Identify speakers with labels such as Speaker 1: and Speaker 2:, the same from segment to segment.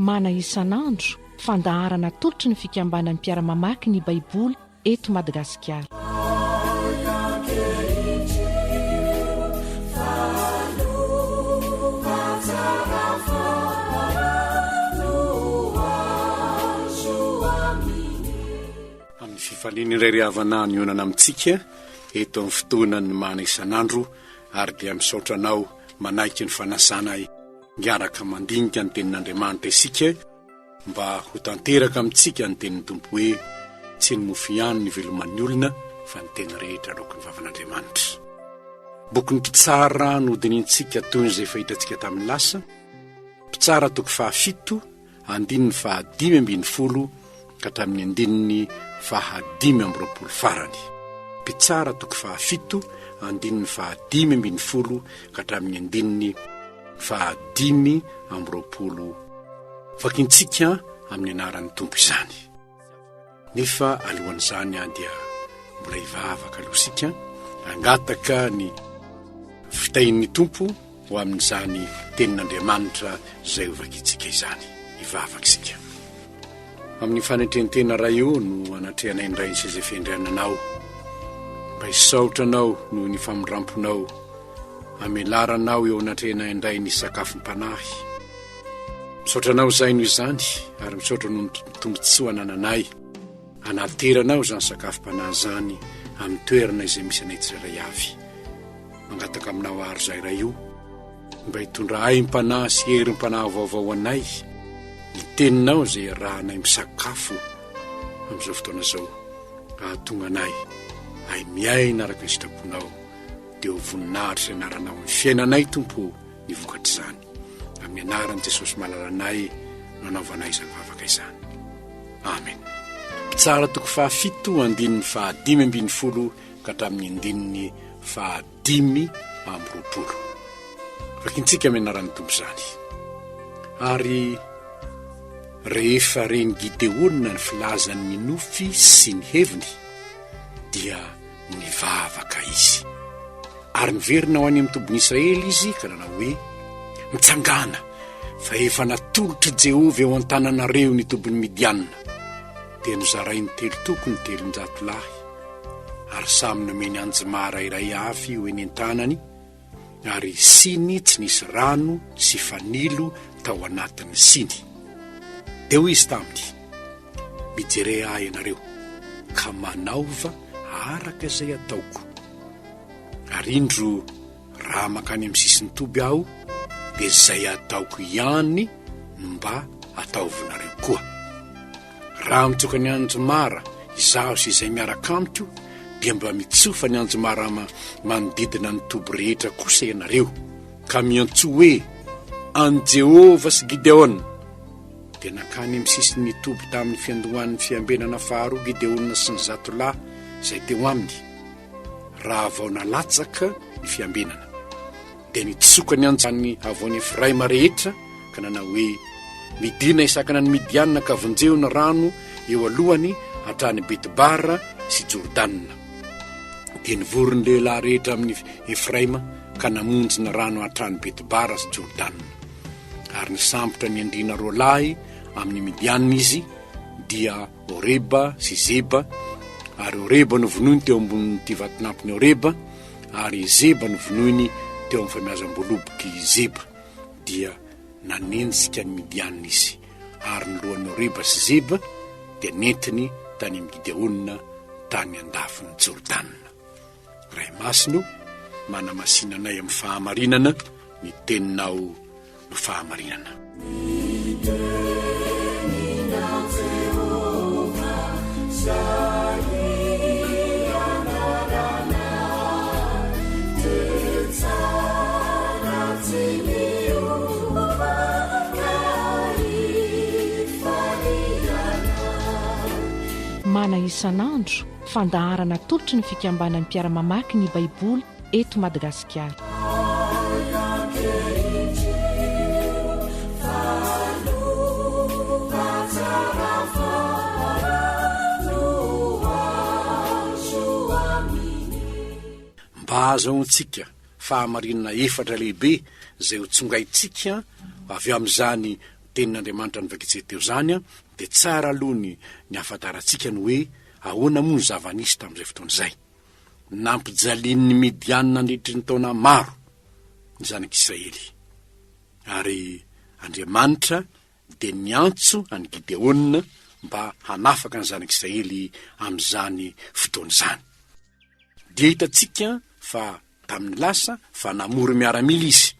Speaker 1: Mana isan'andro, fandaharana atolotry ny fikambanan'ny mpiara-mamaky ny Baiboly eto Madagasikara.
Speaker 2: Amin'ny fifaliana indray ry havana mionana amintsika eto amin'ny fotoanan'ny mana isan'andro ary dia misaotra anao manaiky ny fanasanay miaraka mandinika ny tenin'Andriamanitra isika mba ho tanteraka amintsika ny tenin'ny Tompo hoe tsy ny mofo ihany no iveloman'ny olona fa ny teny rehetra aloaky ny vavan'Andriamanitra. Bokin'ny Mpitsara no dinihintsika toy ny izay efa hitantsika tamin'ny lasa, Mpitsara toko fahafito andininy faha-15 ka hatramin'ny andininy faha-25 farany. Mpitsara toko fahafito andininy faha-15 ka hatramin'ny andininy faha-25. Vakintsika amin'ny anaran'ny Tompo izany. Nefa alohan'izany dia mbola hivavaka aloha isika, hangataka ny fitahian'ny Tompo ho amin'izany tenin'Andriamanitra izay hovakintsika izany. Hivavaka isika. Amin'ny fanetren-tena Ray o no anatrehanay indray ny seza fiandriananao. Mba hisaotra Anao noho ny famindramponao. Amelaranao eo anatrehanay indray ny sakafom-panahy. Misaotra Anao izahay noho izany ary misaotra noho ny tombontsoa anananay anateranao izany sakafom-panahy izany amin'ny toerana izay misy anay tsirairay avy. Mangataka aminao àry izahay Ray o, mba hitondra aim-panahy sy herim-panahy vaovao ho anay ny teninao izay iarahanay misakafo amin'izao fotoana izao, hahatonga anay hay miaina araka ny sitraponao, dia ho voninahitry ny anaranao amin'ny fiainanay, Tompo o, ny vokatr'izany. Amin'ny anaran'i Jesosy malalanay no anaovanay izany vavaka izany. Amen. Mpitsara toko fahafito andininy faha-15 ka hatramin'ny andininy faha-25. Vakintsika amin'ny anaran'ny Tompo izany. Ary rehefa ren'i Gideona ny filazany ny nofy sy ny heviny, dia nivavaka izy. Ary niverina ho any amin'ny tobin'i Israely izy ka nanao hoe, Mitsangàna, fa efa natolotr'i Jehovah eo an-tananareo ny tobin'i Midiana. Dia nozarainy telo toko ny 300 lahy, ary samy nomeny anjomara iray avy ho eny an-tanany, ary siny tsy nisy rano sy fanilo tao anatin'ny siny. Dia hoy izy taminy, Mijere ahy ianareo, ka manaova araka izay ataoko. Ary indro, raha mankany amin'ny sisin'ny toby aho, dia izay ataoko ihany no mba ataovinareo koa. Raha mitsoka ny anjomara izaho sy izay miaraka amiko, dia mba mitsofa ny anjomara manodidina ny toby rehetra kosa ianareo, ka miantsoa hoe, An'i Jehovah sy Gideona! Dia nankany amin'ny sisin'ny toby tamin'ny fiandohan'ny fiambenana faharoa Gideona sy ny zatolahy izay teo aminy, raha vao nalatsaka ny fiambenana. Dia nitsoka ny anjan'ny havoan'i Efraima rehetra ka nanao hoe, Midina hisakana an'i Midiana ka vonjeo ny rano eo alohany hatrany Beti-bara sy Jordana. Dia nivory ny lehilahy rehetra amin'i Efraima ka namonjy ny rano hatrany Beti-bara sy Jordana. Ary nisambotra ny andriana roa lahy amin'i Midiana izy, dia Oreba sy Zeba, ary Oreba novonoiny teo ambonin'ity vatolampin'i Oreba, ary Zeba novonoiny teo amin'ny famiazam-boalobok'i Zeba. Dia nanenjika ny Midianina izy, ary ny lohan'i Oreba sy Zeba dia nentiny tany amin'i Gideona tany an-dafin'i Jordana. Ray Masina o, manamasina anay amin'ny fahamarinana, ny teninao no fahamarinana.
Speaker 1: Mana isan'andro, fandaharana atolotry ny fikambanan'ny mpiara-mamaky ny Baiboly eto Madagasikara.
Speaker 2: Mba hahazahoantsika fahamarinana efatra lehibe izay ho tsongaintsika avy amin'izany. tenin'Andriamanitra novakintsika teo izany dia tsara aloha ny ny hahafantarantsika ny hoe ahoana moa ny zava-nisy tamin'izay fotoana izay. Nampijalian'ny Midianina nandritry ny taona maro ny zanak'Israely. Ary Andriamanitra dia niantso an'i Gideona mba hanafaka ny zanak'Israely amin'izany fotoana izany. Dia hitantsika fa tamin'ny lasa fa namory miaramila izy,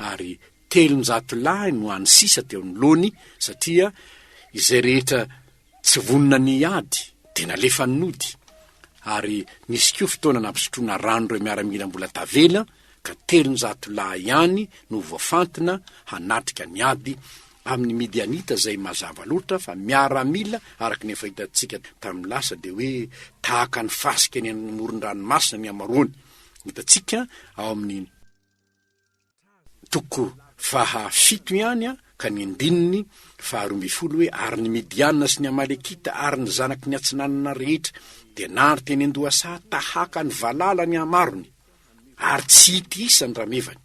Speaker 2: ary 300 lahy no hany sisa teo anoloany, satria izay rehetra tsy vonona ny hiady dia nalefany nody, ary nisy koa fotoana nampisotroana rano ireo miaramila mbola tavela, ka 300 lahy ihany no voafantina hanatrika ny ady amin'ny Midianita izay mazava loatra fa miaramila araka ny efa hitantsika tamin'ny lasa dia hoe tahaka ny fasika eny amoron-dranomasina ny hamaroany. Hitantsika ao amin'ny toko faha fito ihany ka ny andininy faha 12 hoe ary ny Midiana sy ny Amalekita ary ny zanaky ny atsinanana rehetra dia nandry teny an-dohasaha tahaka ny valala ny hamarony ary tsy hita isa ny ramevany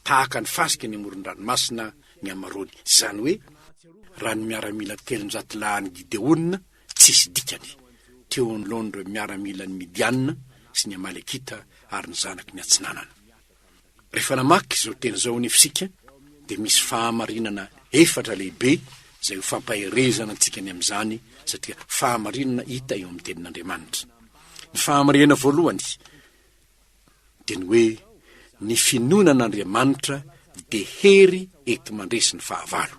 Speaker 2: tahaka ny fasika eny amoron-dranomasina ny hamaroany. Izany hoe, raha ny miaramila 300 lahin'i Gideona tsisy dikany teo anoloan'ireo miaramilan'i Midiana sy ny Amalekita ary ny zanaky ny Atsinanana. Rehefa namaky izao teny izao anefa isika, dia misy fahamarinana efatra lehibe izay ho fampaherezana antsika ny amin'izany, satria fahamarinana hita eo amin'ny Tenin'Andriamanitra. Ny fahamarinana voalohany, dia ny hoe ny finoana an'Andriamanitra dia hery enti-mandresy ny fahavalo.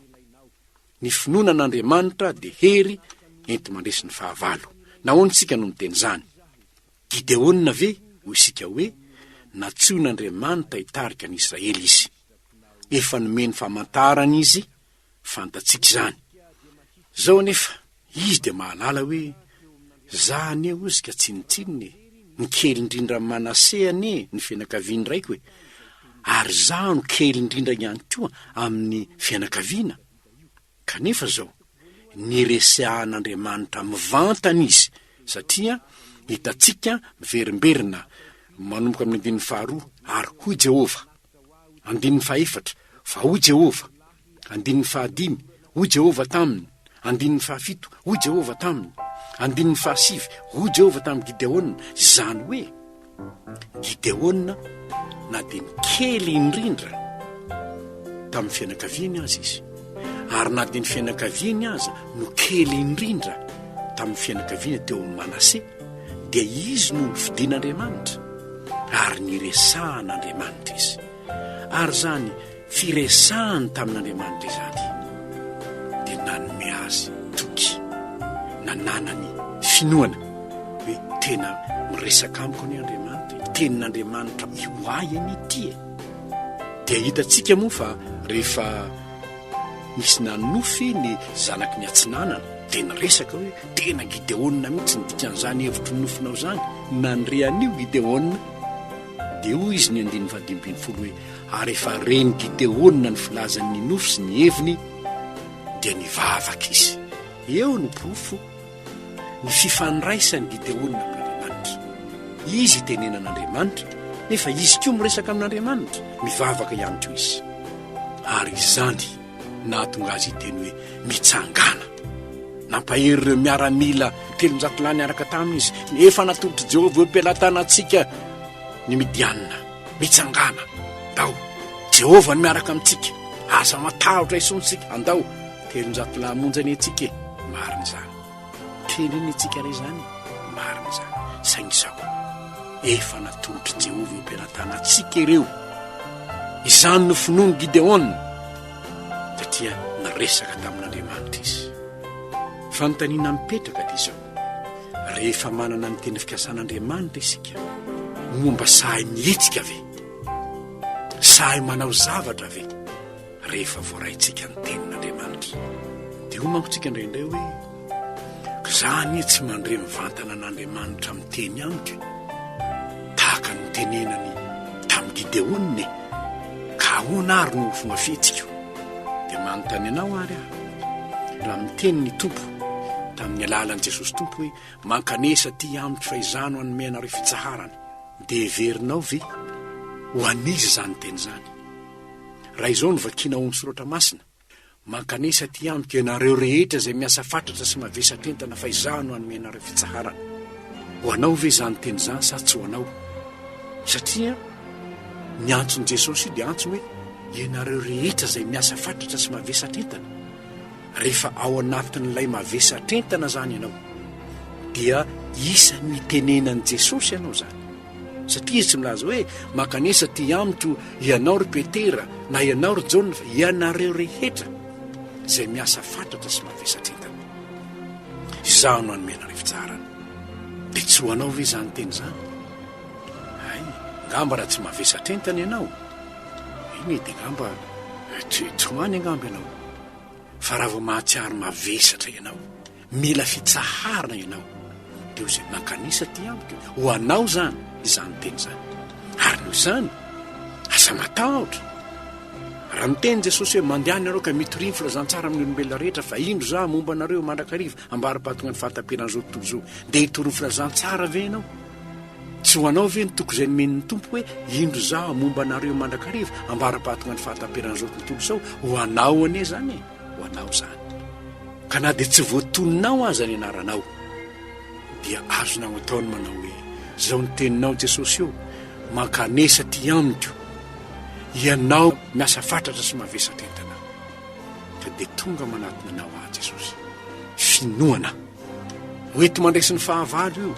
Speaker 2: Ny finoana an'Andriamanitra dia hery enti-mandresy ny fahavalo. Nahoana isika no miteny izany? Gideona ve, hoy isika hoe, natsoin'Andriamanitra hitarika ny Israely izy. Efa nomeny famantarana izy, fantatsika izany. Izao anefa, Izy dia mahalala hoe, Za anie ozy ka tsinontsinona e, ny kely indrindra amin'i Manase anie ny fianakavian'ny raiko e, ary izaho no kely indrindra ihany koa amin'ny fianakaviana. Kanefa izao, niresahan'Andriamanitra mivantana izy, satria hitantsika miverimberina manomboka amin'ny andininy faharoa, ary hoy Jehovah, andininy fahefatra, fa hoy Jehovah, Andininy fahadimy, Hoy Jehovah taminy. Andininy fahafito, Hoy Jehovah taminy. Andininy fahasivy, Hoy Jehovah tamin'i Gideona. Izany hoe, Gideona na dia ny kely indrindra tamin'ny fianakaviany aza izy, ary na dia ny fianakaviany aza no kely indrindra tamin'ny fianakaviana teo amin'i Manase, dia izy no nofidin'Andriamanitra, ary niresahan'Andriamanitra izy. Ary izany firesahany tamin'Andriamanitra izany dia nanome azy toky, nananany finoana hoe tena miresaka amiko anie Andriamanitra e, tenin'Andriamanitra io ahy anie ity e. Dia hitantsika moa fa rehefa nisy nanonofy ny zanaky ny atsinanana dia niresaka hoe tena Gideona mihitsy ny dikan'izany hevitry ny nofinao izany. Nandre an'io Gideona dia hoy izy ny andininy fahadimy ambin'ny folo hoe Ary efa ren'i Gideona ny filazany ny nofy sy ny heviny, dia nivavaka izy. Eo no porofo ny fifandraisan'i Gideona amin'Andriamanitra. Izy itenenan'Andriamanitra, nefa izy koa miresaka amin'Andriamanitra, mivavaka ihany koa izy. Ary izany nahatonga azy hiteny hoe, Mitsangàna! Nampahery ireo miaramila 300 lahy niaraka taminy izy. Efa natolotr'i Jehovah eo am-pelatanantsika ny Midianina. Mitsangàna, ndao! Jehovah no miaraka amintsika. Aza matahotra intsony isika. Andao, 300 lahy monja anie tsika e. Marina izany. Kely anie tsika re izany e. Marina izany. Saingy izao, efa natolotr'i Jehovah eo am-pelatanantsika ireo. Izany no finoan'i Gideona, satria niresaka tamin'Andriamanitra izy. Fanontaniana mipetraka dia izao. Rehefa manana ny teny fikasan'Andriamanitra isika, moa mba sahy mihetsika ve? Sahy manao zavatra ve rehefa voaraintsika ny tenin'Andriamanitra? Dia hoy manko tsika indraindray hoe, za anie tsy mandre mivantana an'Andriamanitra miteny amiko e, tahaka ny nitenenany tamin'i Gideona e, ka ahoana ary no fomba fihetsiko? Dia manontany anao ary aho, raha miteny ny Tompo tamin'ny alalan'i Jesosy Tompo hoe, Mankanesa aty amiko fa izaho no hanome anareo fitsaharana, dia heverinao ve ho an'iza izany teny izany? Raha izao no vakiana ao amin'ny Soratra Masina, Mankanesa aty amiko ianareo rehetra izay miasa fatratra sy mavesatra entana fa izaho no hanome anareo fitsaharana. Ho anao ve izany teny izany sa tsy ho anao? Satria ny antson'i Jesosy io dia antso hoe ianareo rehetra izay miasa fatratra sy mavesatra entana. Rehefa ao anatin'ilay mavesatra entana izany ianao dia isan'ny itenenan'i Jesosy ianao izany. Satria izy tsy milaza hoe, Mankanesa aty amiko ianao ry Petera, na ianao ry Jaona, fa ianareo rehetra izay miasa fatratra sy mavesatra entana. Izaho no hanome anareo fitsaharana. Dia tsy ho anao ve izany teny izany? Hay, angamba raha tsy mavesatra entana ianao, eny e, dia angamba tsy ho any angamba ianao. Fa raha vao mahatsiaro mavesatra ianao, Mila fitsaharana ianao. Dia hoy izy, Mankanisa aty amiko. Ho anao izany, izany teny izany. Ary noho izany, aza matahotra. Raha miteny Jesosy hoe, Mandehana ianareo ka mitoria ny filazantsara amin'ny olombelona rehetra, fa indro izaho momba anareo mandrakariva, ambara-pahatongan'ny fahataperan'izao tontolo izao. Dia hitory ny filazantsara ve ianao? Tsy ho anao ve ny toky izay nomen'ny Tompo hoe, Indro izaho momba anareo mandrakariva, ambara-pahatongan'ny fahataperan'izao tontolo izao? Ho anao anie izany e! Ho anao izany. Ka na dia tsy voatononao aza ny anaranao, dia azonao atao ny manao hoe, Izao ny teninao Jesosy ô, mankanesa aty amiko, Ianao miasa fatratra sy mavesatra entana. Ka dia tonga manatona anao aho Jesosy. Finoana. Ho enti-mandresy ny fahavalo io.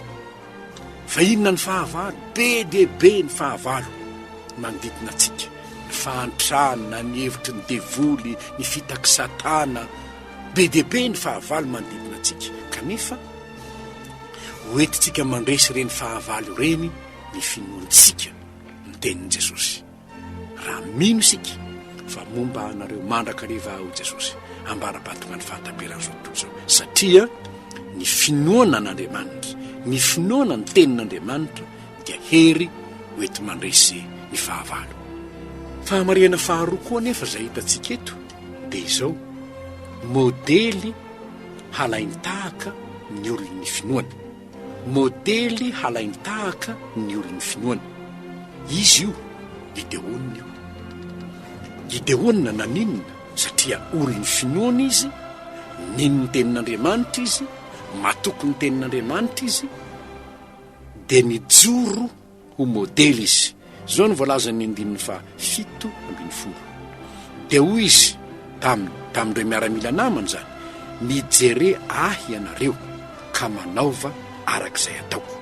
Speaker 2: Fa inona ny fahavalo? Be dia be ny fahavalo manodidina antsika. Ny fahantrana, ny hevitry ny devoly, ny fitak'i Satana. Be dia be ny fahavalo manodidina antsika. Kanefa, ho entintsika mandresy ireny fahavalo ireny ny finoantsika ny tenin'i Jesosy. Raha mino isika fa momba anareo mandrakariva aho Jesosy, ambara-pahatongan'ny fahataperan'izao tontolo izao, satria ny finoana an'Andriamanitra, ny finoana ny tenin'Andriamanitra dia hery ho enti-mandresy ny fahavalo. Fahamarihana faharoa koa anefa izay hitantsika eto dia izao, modely halain-tahaka ny olon'ny finoana. Modely halain-tahaka ny olon'ny finoana. Izy io, Gideona io. Gideona naninona? Satria olon'ny finoana izy, nino ny tenin'Andriamanitra izy, matoky ny tenin'Andriamanitra izy, dia nijoro ho modely izy. Izao no voalazan'ny andininy faha 17. Dia hoy izy taminy, tamin'ireo miaramila namany izany, Mijere ahy ianareo, ka manaova araka izay ataoko.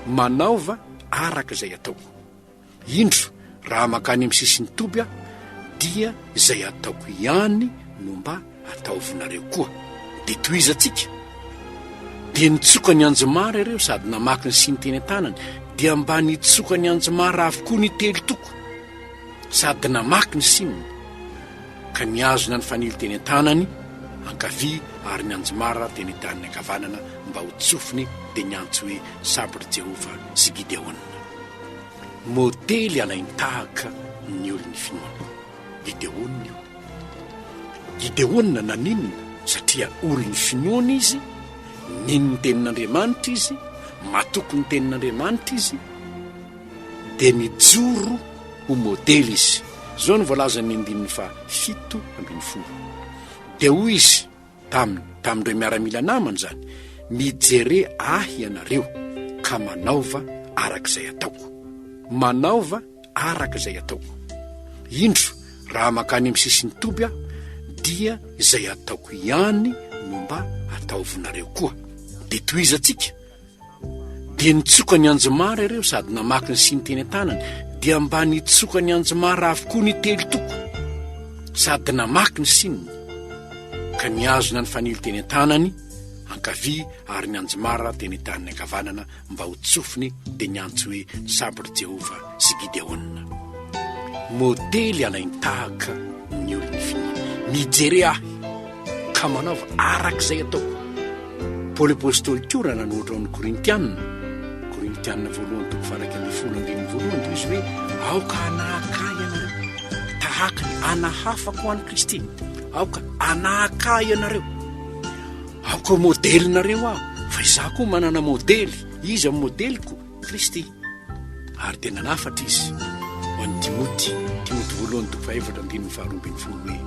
Speaker 2: Manaova araka izay ataoko. Indro, raha mankany amin'ny sisin'ny toby aho, dia izay ataoko ihany no mba Ataovinareo koa. Dia tohizantsika. Dia nitsoka ny anjomara ireo sady namaky ny siny teny an-tanany, dia mba nitsoka ny anjomara avokoa ny telo toko, sady namaky ny sininy, ka nihazona ny fanilo teny an-tanany ankavia ary ny anjomara teny an-tanany ankavanana mba ho tsofiny, dia niantso hoe, Sabr'i Jehovah sy Gideona. Modely alain-tahaka ny olon'ny finoana. Gideona io. Gideona naninona? Satria olon'ny finoana izy, nino ny tenin'Andriamanitra izy, matoky ny tenin'Andriamanitra izy, dia nijoro ho modely izy. Izao no voalazan'ny andininy faha 17. Dia hoy izy taminy, tamin'ireo miaramila namany izany, Mijere ahy ianareo, ka manaova araka izay ataoko. Manaova araka izay ataoko. Indro, raha mankany amin'ny sisin'ny toby aho, dia izay ataoko ihany no mba ataovinareo koa. Dia tohizantsika. Dia nitsoka ny anjomara ireo sady namaky ny siny teny an-tanany, dia mba nitsoka ny anjomara avokoa ny telo toko, sady namaky ny sininy, ka nihazona ny fanilo teny an-tanany ankavia ary ny anjomara teny an-tanany ankavanana mba ho tsofiny dia niantso hoe Sabr'i Jehovah sy Gideona. Modely alain-tahaka ny olon'ny finoana. Mijere ahy ka manaova araka izay ataoko. Paoly Apostoly koa raha nanohatra ao amin'ny Korintiana, Korintiana voalohany toko faha 11 andininy voalohany dia izy hoe aoka hanahaka ahy ianareo tahaka ny anahafako an'i Kristy. Aoka hanahaka ahy ianareo. Aoka ho modelinareo aho, fa izaho koa manana modely. Iza no modeliko? Kristy. Ary dia nanafatra izy ho an'i Timoty, Timoty voalohany toko fahefatra andininy faharoa ambin'ny folo hoe,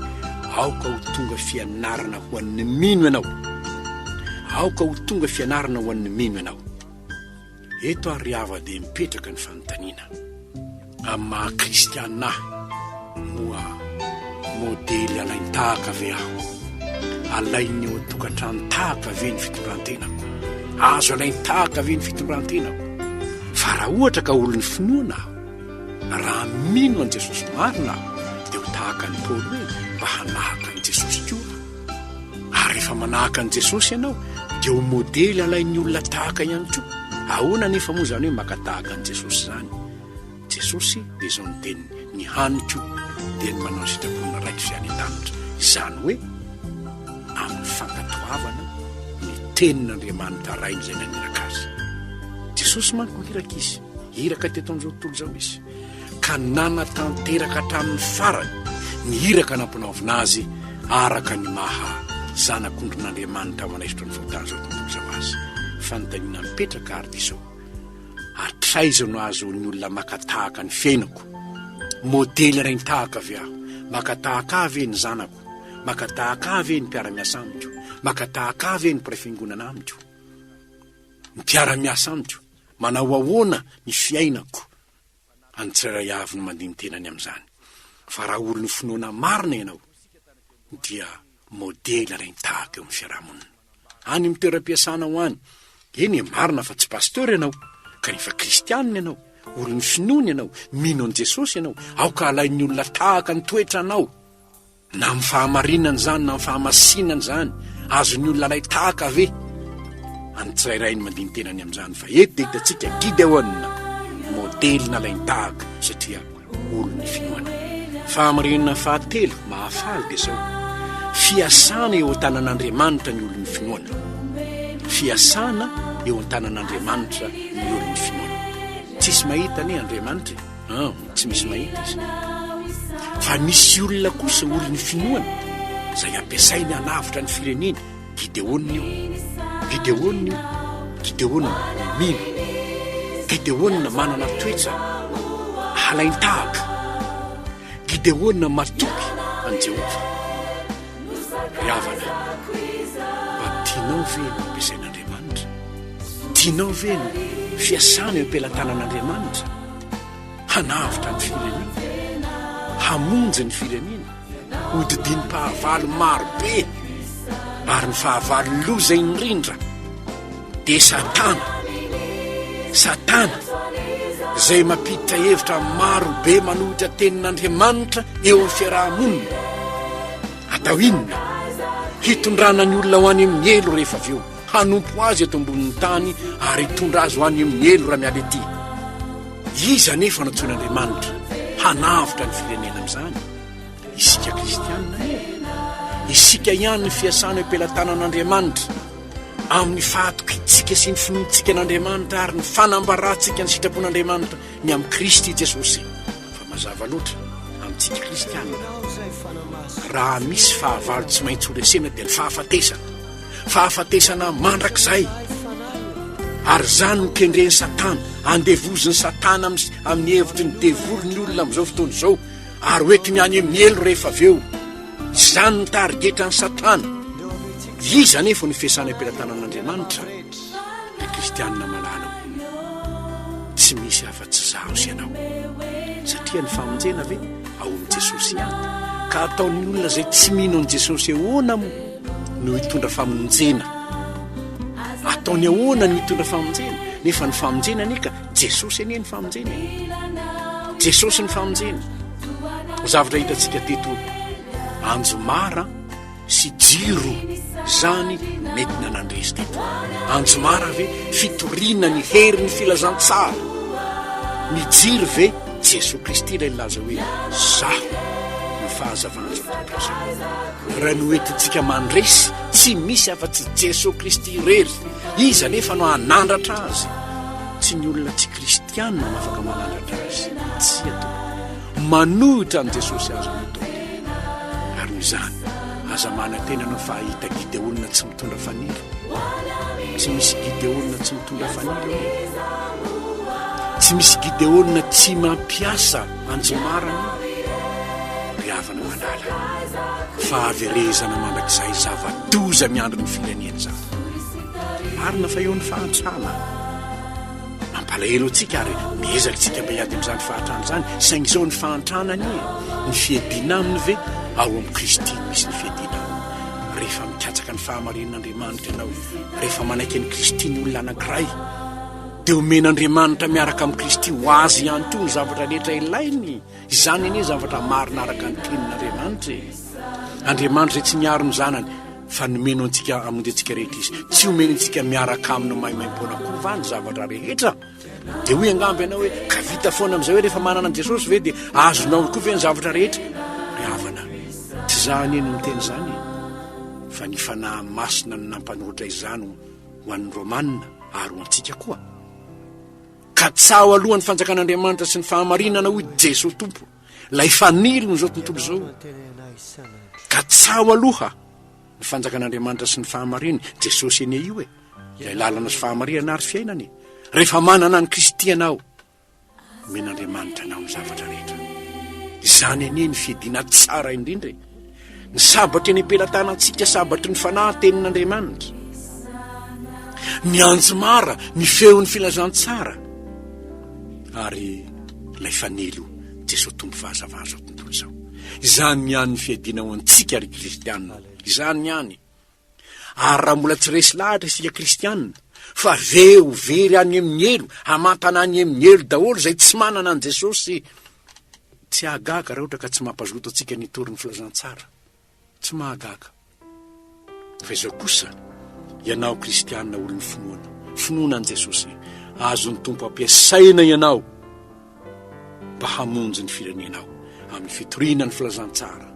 Speaker 2: Aoka ho tonga fianarana ho an'ny mino ianao. Aoka ho tonga fianarana ho an'ny mino ianao. Eto ary ry hava dia mipetraka ny fanontaniana. Amin'ny maha kristiana ahy, moa modely alain-tahaka ve aho? Alain'ny eo an-tokantrano tahaka ve ny fitondran-tenako? Azo alain-tahaka ve ny fitondran-tenako? Fa raha ohatra ka olon'ny finoana aho, raha mino an'i Jesosy marina aho, dia ho tahaka an'i Paoly hoe mba hanahaka an'i Jesosy koa aho. Ary rehefa manahaka an'i Jesosy ianao, dia ho modely alain'ny olona tahaka ihany koa. Ahoana anefa moa izany hoe maka tahaka an'i Jesosy izany? Jesosy dia izao ny teniny, ny haniko dia ny manao ny sitrapon'ny Raiko izay any an-danitra. Izany hoe amin'ny fankatoavana ny tenin'Andriamanitra Rainy izay naniraka azy. Jesosy manko iraka izy, iraka teto amin'izao tontolo izao izy. ka nanatanteraka hatramin'ny farany ny iraka nampanaovina azy araka ny maha Zanak'ondrin'Andriamanitra manaisotra ny fahotan'izao tontolo izao azy. Fanontaniana mipetraka ary dia izao, hatraiza no ahazoan'ny olona maka tahaka ny fiainako? Modely alain-tahaka ve aho? Maka tahaka ahy ve ny zanako? Maka tahaka ahy ve ny mpiara-miasa amiko? Maka tahaka ahy ve ny mpiray fiangonana amiko? Ny mpiara-miasa amiko? Manao ahoana ny fiainako? Any tsirairay avy no mandini-tena ny amin'izany. Fa raha olon'ny finoana marina ianao, dia modely alain-tahaka eo amin'ny fiarahamonina. Any amin'ny toeram-piasanao any, eny e, marina fa tsy pasteur ianao, kanefa kristianina ianao, olon'ny finoana ianao, mino an'i Jesosy ianao, aoka halain'ny olona tahaka ny toetranao. Na amin'ny fahamarinana izany na amin'ny fahamasinana izany, azon'ny olona alay tahaka ve? Any tsirairay ny mandini-tena ny amin'izany fa eto dia hitantsika Gideona, modely nalain-tahaka satria olon'ny finoana. Fahamarinana fahatelo mahafaly dia izao, fiasana eo an-tanan'Andriamanitra ny olon'ny finoana. Fiasana eo an-tanan'Andriamanitra ny olon'ny finoana. Tsisy mahita anie Andriamanitra e. An, tsy misy mahita izy. Fa misy olona kosa, olon'ny finoana, izay ampiasainy hanavotra ny fireneny. Gideona io. Gideona io. Gideona mino. Gideona manana toetra halain-tahaka. Gideona matoky an'i Jehovah. Ry havana, mba tianao ve no ampiasain'Andriamanitra? Tianao ve ny fiasana eo am-pelatanan'Andriamanitra hanavotra ny firenena, hamonjy ny firenena, hodidinim-pahavalo maro be, ary ny fahavalo loza indrindra dia Satana. Satana izay mampiditra hevitra maro be manohitra tenin'Andriamanitra eo amin'ny fiaraha-monina. Atao inona? Hitondrana ny olona ho any amin'ny helo rehefa avy eo. Hanompo azy eto ambonin'ny tany ary hitondra azy ho any amin'ny helo raha miala ety. Iza anefa no antsoin'Andriamanitra hanavotra ny firenena amin'izany? Isika kristianina anie. Isika ihany ny fiasana eo am-pelatanan'Andriamanitra amin'ny fahatokiantsika sy ny finoantsika an'Andriamanitra ary ny fanambarantsika ny sitrapon'Andriamanitra ny amin'i Kristy Jesosy. Fa mazava loatra amintsika kristianina, raha misy fahavalo tsy maintsy horesena dia ny fahafatesana. Fahafatesana mandrakizay. Ary izany no kendren'i Satana, andevozin'i Satana amin'ny hevitry ny devoly ny olona amin'izao fotoana izao, ary hoentiny any amin'ny helo rehefa avy eo. Izany no tarigetran'i Satana. Iza anefa no fiasana am-pelatanan'Andriamanitra? Ry kristianina malala ô, tsy misy afa-tsy izaho sy ianao. Satria ny famonjena ve ao amin'i Jesosy ihany? Ka ataon'ny olona izay tsy mino an'i Jesosy ahoana moa no hitondra famonjena? Ataony ahoana no hitondra famonjena? Nefa ny famonjena anie ka Jesosy anie ny famonjena e. Jesosy ny famonjena. Zavatra hitantsika teto Anjomara sy jiro izany no nentina nandresy teto. Anjomara ve fitoriana ny herin'ny filazantsara? Ny jiro ve Jesoa Kristy ilay nilaza hoe Zaho no fahazavan'izao tontolo izao. Raha ny hoentintsika mandresy tsy misy afa-tsy Jesoa Kristy irery. Iza anefa no hanandratra azy? Tsy ny olona tsy kristiana no afaka manandratra azy. Tsia tompoko. Manohitra an'i Jesosy aza no ataony. Ary noho izany, aza manantena ianao fa hahita Gideona tsy mitondra fanilo. Tsy misy Gideona tsy mitondra fanilo anie. Tsy misy Gideona tsy mampiasa anjomara anie. Ry havana malala, fahaverezana mandrakizay zava-doza miandry ny firenena izany. Marina fa eo ny fahantrana. Mampalahelo antsika ary miezaka isika mba hiady amin'izany fahantrana izany, saingy izao ny fahantrana anie, ny fiadiana aminy ve ao amin'i Kristy no misy ny fiadiana aminy. Rehefa mikatsaka ny fahamarinan'Andriamanitra ianao, rehefa manaiky an'i Kristy ny olona anankiray, dia omen'Andriamanitra miaraka amin'i Kristy ho azy ihany koa ny zavatra rehetra ilainy. Izany anie zavatra marina araka ny tenin'Andriamanitra e. Andriamanitra izay tsy miaro ny zanany fa nomeno antsika hamonjy antsika rehetra izy. Tsy omeny antsika miaraka aminy maimaimpoana koa va ny zavatra rehetra? Dia hoy angamba ianao hoe ka vita foana amin'izay hoe rehefa manana an'i Jesosy ve dia azonao koa ve ny zavatra rehetra? Ry havana, tsy za anie no miteny izany e, fa ny Fanahy Masina no nampanoratra izany ho an'ny Romana ary ho antsika koa. Katsaho aloha ny fanjakan'Andriamanitra sy ny fahamarinana hoy Jesoa Tompo, ilay fanilon'izao tontolo izao. Katsaho aloha ny fanjakan'Andriamanitra sy ny fahamarinany, Jesosy anie io e, ilay lalana sy fahamarinana ary fiainana e. Rehefa manana an'i Kristy ianao, Omen'Andriamanitra anao ny zavatra rehetra. Izany anie ny fiadiana tsara indrindra e. Ny sabatra eny am-pelatanantsika, sabatry ny fanahy, tenin'Andriamanitra. Ny anjomara, ny feon'ny filazantsara. Ary ilay fanilo, Jesoa Tompo fahazavan'izao tontolo izao. Izany ihany ny fiadiana ho antsika ry kristiana. Izany ihany. Ary raha mbola tsy resy lahatra isika kristiana fa ve ho very any amin'ny helo, hamantana any amin'ny helo daholo izay tsy manana an'i Jesosy, tsy hahagaga raha ohatra ka tsy mampazoto antsika ny hitory ny filazantsara. Tsy mahagaga. Fa izao kosa, ianao kristiana olon'ny finoana, finoana an'i Jesosy, azon'ny Tompo ampiasaina ianao mba hamonjy ny firenenao amin'ny fitoriana ny filazantsara,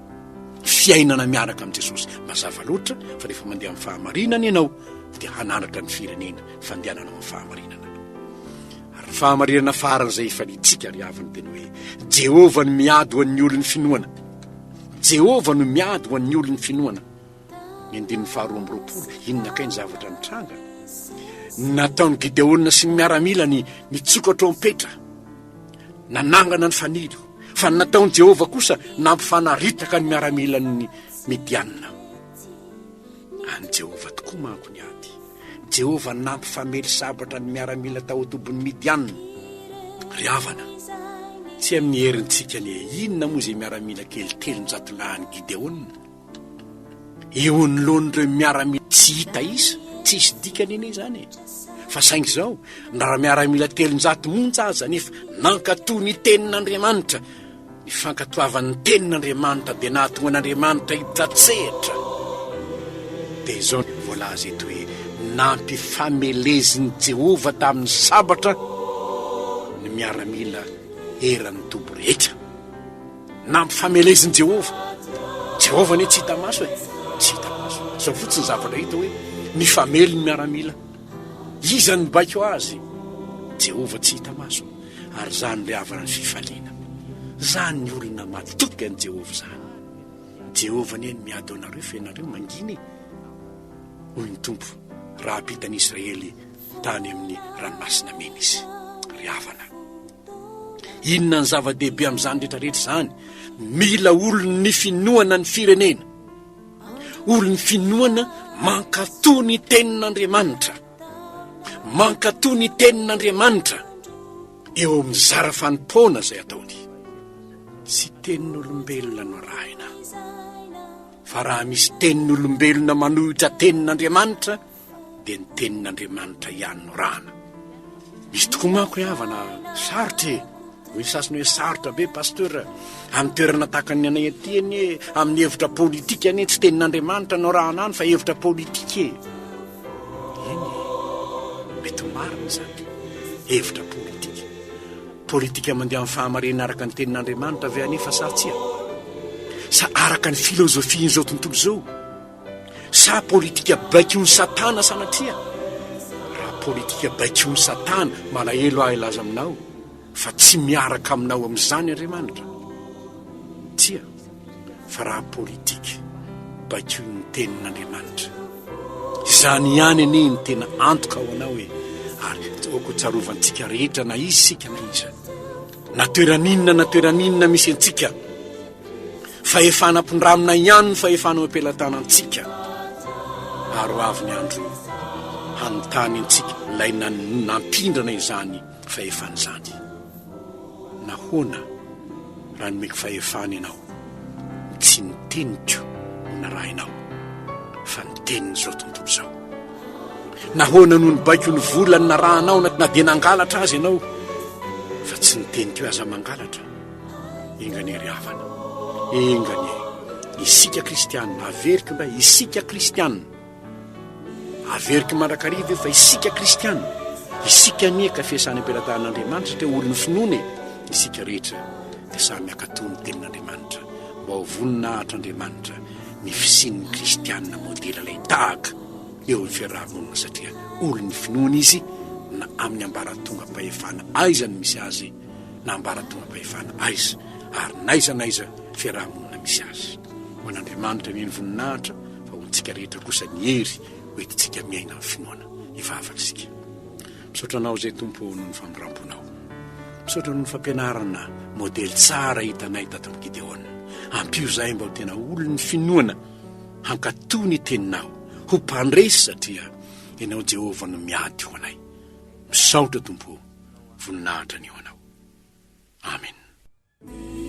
Speaker 2: fiainana miaraka amin'i Jesosy. Mazava loatra fa rehefa mandeha amin'ny fahamarinana ianao dia hananatra ny firenena fandehanana amin'ny fahamarinana. Ary ny fahamarinana faran'izay ifaliantsika ry havana dia ny hoe Jehovah no miady ho an'ny olon'ny finoana. Jehovah no miady ho an'ny olon'ny finoana. Ny andininy faharoa amby roapolo, inona kay ny zavatra nitranga? Nataon'i Gideona sy ny miaramilany nitsoka trompetra, nanangana ny fanilo, fa ny nataon'i Jehovah kosa nampifanaritaka ny miaramilan'ny Midianina. An'i Jehovah tokoa manko ny ady. Jehovah nampifamely sabatra ny miaramila tao an-tobin'ny Midianina. Ry havana, tsy amin'ny herintsika anie, inona moa izay miaramila kely 300 lahin'i Gideona? Eo anoloan'ireo miaramila tsy hita isa, tsisy dikany anie izany e. Fa saingy izao, na raha miaramila 300 monja aza anefa nankatò ny tenin'Andriamanitra, ny fankatoavan'ny tenin'Andriamanitra dia nahatonga an'Andriamanitra hiditra-tsehatra. Dia izao no voalaza eto hoe, Nampifameleziny Jehovah tamin'ny sabatra ny miaramila eran'ny toby rehetra. Nampifameleziny Jehovah. Jehovah anie tsy hita maso e. Tsy hita maso. Izao fotsiny zavatra hita hoe mifamely ny miaramila. Iza no mibaiko azy? Jehovah tsy hita maso. Ary izany ry havana ny fifaliana. Izany ny olona matoky an'i Jehovah izany. Jehovah anie no miady ho anareo fa ianareo mangina e. Hoy ny Tompo raha hampita ny Israely tany amin'ny ranomasina mena izy. Ry havana. Inona ny zava-dehibe amin'izany rehetra rehetra izany? Mila olon'ny finoana ny firenena. Olon'ny finoana mankatò ny tenin'Andriamanitra. Mankatò ny tenin'Andriamanitra eo amin'ny zara fanompoana izay ataony. Tsy tenin'olombelona no arahina. Fa raha misy tenin'olombelona manohitra tenin'Andriamanitra, dia ny tenin'Andriamanitra ihany no rahana. Misy tokoa manko ry havana sarotra e! Hoy ny sasany hoe sarotra be pasteur, amin'ny toerana tahaka ny anay aty anie, amin'ny hevitra politika anie tsy tenin'Andriamanitra no arahana any fa hevitra politika e! Eny e, mety ho marina izany, hevitra politika. Politika mandeha amin'ny fahamarinana araka ny tenin'Andriamanitra ve anefa sa tsia? Sa araka ny filozofian'izao tontolo izao? Sa politika baikoin'i satana sanatria? Raha politika baikoin'i satana, malahelo aho hilaza aminao fa tsy miaraka aminao amin'izany Andriamanitra. Tsia, fa raha politika baikoin'ny tenin'Andriamanitra. Izany ihany anie no tena antoka ho anao e, ary aoka ho tsarovantsika rehetra na iza isika na iza, na toeran'inona na toeran'inona misy antsika. Fahefana ampindramina ihany ny fahefana eo am-pelatanantsika, ary ho avy ny andro hanontany antsika ilay nampindrana izany fahefana izany. Nahoana raha nomeko fahefana ianao, no tsy ny teniko no narahinao, fa ny tenin'izao tontolo izao? Nahoana no nibaiko ny vola no narahanao na dia nangalatra aza ianao, fa tsy ny teniko aza mangalatra? Enga anie ry havana, enga anie isika kristianina, averiko indray, isika kristianina, averiko mandrakariva io fa isika kristianina, isika anie ka fiasana am-pelatanan'Andriamanitra satria olon'ny finoana e, isika rehetra dia samy hankatò ny tenin'Andriamanitra mba ho voninahitr'Andriamanitra ny fisian'ny kristianina modely ilay tahaka eo amin'ny fiaraha-monina satria olon'ny finoana izy na amin'ny ambaratongam-pahefana aiza no misy azy na ambaratongam-pahefana aiza ary n'aiza n'aiza fiaraha-monina misy azy. Ho an'Andriamanitra anie ny voninahitra fa ho antsika rehetra kosa ny hery ho entintsika miaina amin'ny finoana. Hivavaka isika. Misaotra Anao izay Tompo ô noho ny famindram-ponao. Misaotra noho ny fampianarana modely tsara hitanay tato amin'i Gideona. Ampio izahay mba ho tena olon'ny finoana hankatò ny teninao, ho mpandresy satria Ianao Jehovah no miady ho anay. Misaotra Tompo ô. Voninahitra anie ho Anao. Amen.